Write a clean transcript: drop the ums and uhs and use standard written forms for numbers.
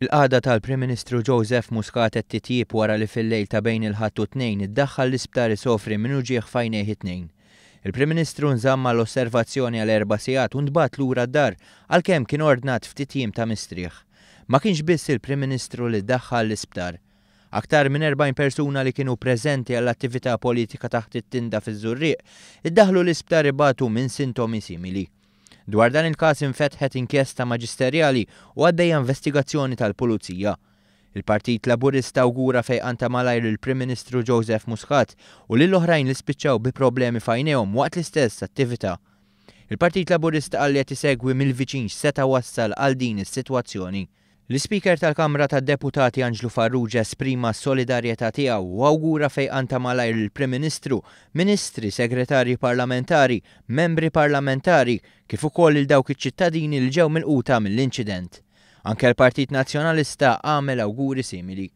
Il-qagħda tal-Prim Ministru Joseph Muscat qed titjieb wara li fil-lejl ta' bejn il-Ħadd u t-Tnejn iddaħħal l-isptar isofri minn uġigħ f'għajnejh it-tnejn. Il-Prim Ministru nżamm għal osservazzjoni għal erba' sigħat u ntbagħat lura d-dar għalkemm kien ordnat ftit jiem ta' mistrieħ. Ma kienx biss il-Prim Ministru li ddaħħal l-isptar. Aktar minn 40 persuna li kienu preżenti għall-attività politika taħt it-tinda fiż-Żurrieq iddaħħlu l-isptar ibatu minn sintomi simili. Dwar dan il-każ infetħet inkjesta maġisterjali u għaddejja investigazzjoni tal-Pulizija. Il-Partit Laburista awgura fejqan ta' malajr lill-Prim Ministru Joseph Muscat u lil oħrajn li spiċċaw bi problemi f'għajnejhom waqt l-istess attività. Il-Partit Laburista qal li qed isegwi mill-viċin x'seta' wassal għal din is-sitwazzjoni. L-Ispeaker tal-Kamra tad-Deputati Anġlu Farrugia esprima s-solidarjetà tiegħu u awgura fejqan ta' malajr lill-Prim Ministru, Ministri, Segretarji Parlamentari, Membri Parlamentari, kif ukoll lil dawk iċ-ċittadini li ġew milquta mill-inċident. Anke l-Partit Nazzjonalista għamel awguri simili.